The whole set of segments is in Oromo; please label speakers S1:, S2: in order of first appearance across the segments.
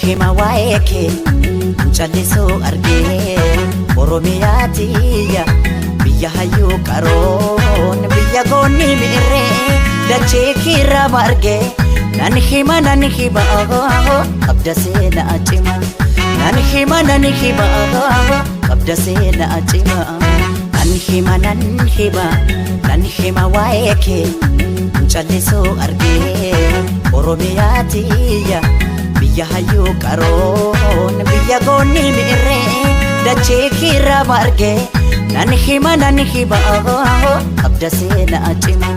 S1: hima waa'ee kee callisuu argee Oromiyaa tiyya biyya hayyuu qaroon biyya goonni mi'irree dachee kiirraa margee nan hima nan hima qabda seenaa cima nan hima nan hima qabda seenaa cima nan hima nan hima nan hima waa'ee kee callisuu argee Oromiyaa tiyya biyya hayyuu qaroon biyya goonni mi'irree dachee kiirraa margee nan hima nan hima qabda seenaa cima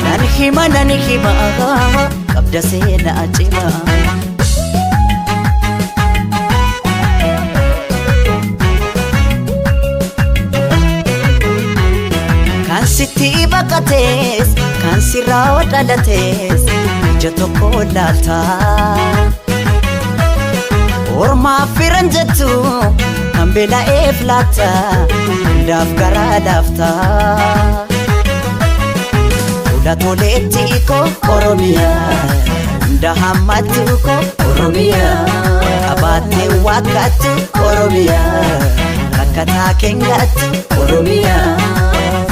S1: nan hima nan hima qabda seenaa cima. Kan sitti baqatees kan sirraa dhalatees ija tokko laaltaa. Ormaaf firan jettu kan beela'eef laatta hundaaf garaa laafta. Fuula toleetti koo Oromiyaa hunda hammattu koo Oromiyaa qabaattee waaqattu Oromiyaa rakkataa keenyattu Oromiyaa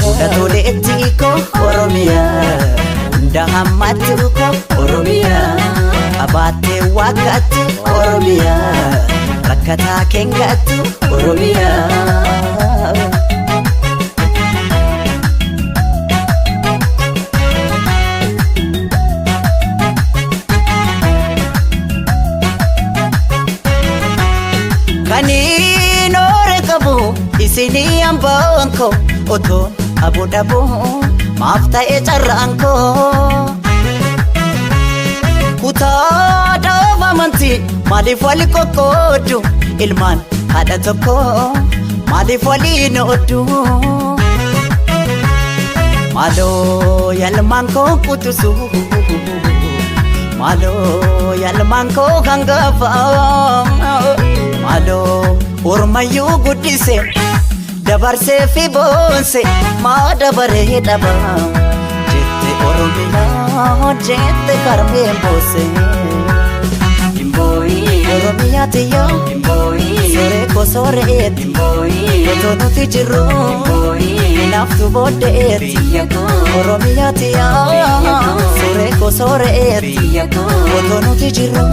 S1: fuula toleetti koo Oromiyaa hunda hammattu koo Oromiyaa qabaattee waaqattu Oromiyaa rakkataa keenyattu Oromiyaa. Kaniin oore qabu isinii hambaan koo otoon abu dhabu maaf ta'e carraan koo. Kutaa dhaaba amantii maaliif wali qoqqooddu ilmaan haadha tokko maaliif waliin ooddu. Maaloo yalmaan koo qutusu maaloo yalmaan koo hangafa maaloo ormayyuu guddise dabarsee fi boonse maa dabaree dhaba jette Oromiyaa jette karmeen boose. Oromiyaa tiyya sooree koo sooreetti otoo nuti jirru hinaaftu booddeetti. Oromiyaa tiyya sooree koo sooreetti otoo nuti jirru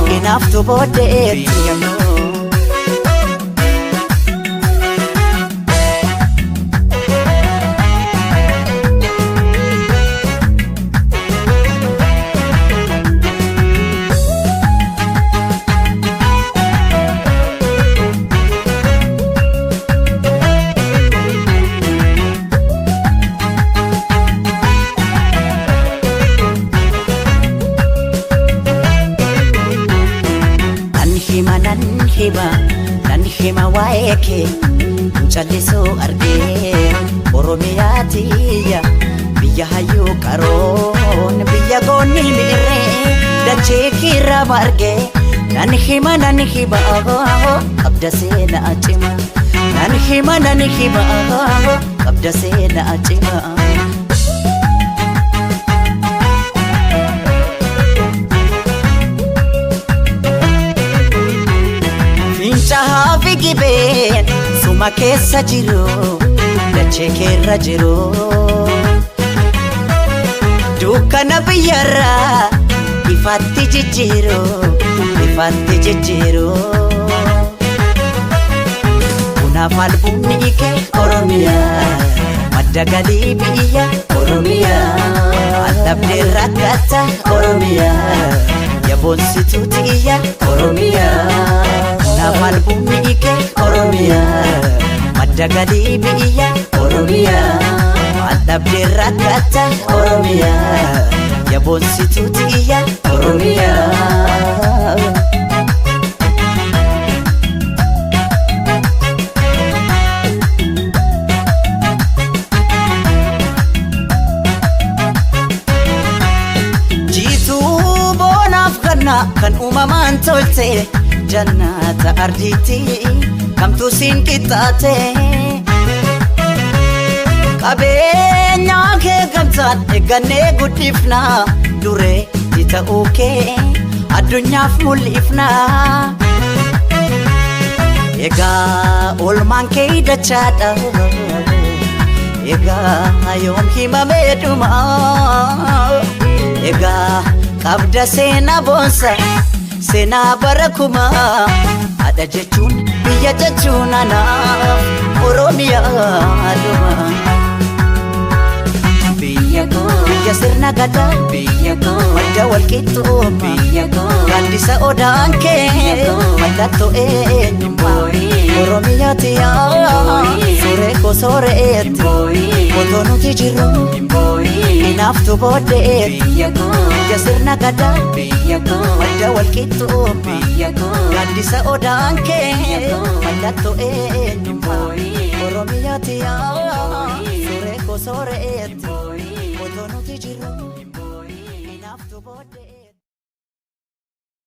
S1: hinaaftu booddeetti. Nan hima nan hima nan hima waa'ee kee callisuu argee Oromiyaa tiyya biyya hayyuu qaroon biyya goonni mi'irree dachee kiirraa margee nan hima nan hima qabda seenaa cima nan hima nan hima qabda seenaa cima. Fincaa'aa fi gibeen suma keessa jiru dachee keerra jiru. Dukkana biyyarraa ifatti jijjiiru ifatti jijjiiru. Kunaaf albuunni kee Oromiyaa madda galii biyya Oromiyaa aldhabdee rakkata Oromiyaa yaboonsituu tiyya Oromiyaa. Kunaaf albuunni kee Oromiyaa madda galii biyya Oromiyaa aldhabdee rakkata Oromiyaa yaboonsituu tiyya Oromiyaa. Jiituu boonaaf ganna kan uumamaan tolte jannata ardiitti kamtu siin qixxaate. Qabeenyaa kee gamtaan eeggannee guddifnaa duree ta'uu kee Addunyaaf mul'ifna. Egaa oolmaan kee dachaadha. Egaa yoom himamee dhuma. Egaa qabda seenaa boonsa, seenaa bara kumaa. Haadha jechuun, biyya jechuun, anaaf Oromiyaa dhuma.
S2: Biyya koo.
S1: Biyya sirna gadaa,
S2: Biyya koo.
S1: Madda walqixxummaa,
S2: Biyya koo.
S1: Gaaddisa odaan kee mallattoo eenyummaa. Oromiyaati yaa suuree koo sooreetti, otoo nuti jirru hinaaftu booddeetti.
S2: Biyya koo.
S1: Biyya sirna gadaa,
S2: Biyya koo.
S1: Madda walqixxummaa,
S2: Biyya koo.
S1: Gaaddisa odaan kee mallattoo eenyummaa. Oromiyaati yaa suuree koo sooreetti, otoo nuti jirru.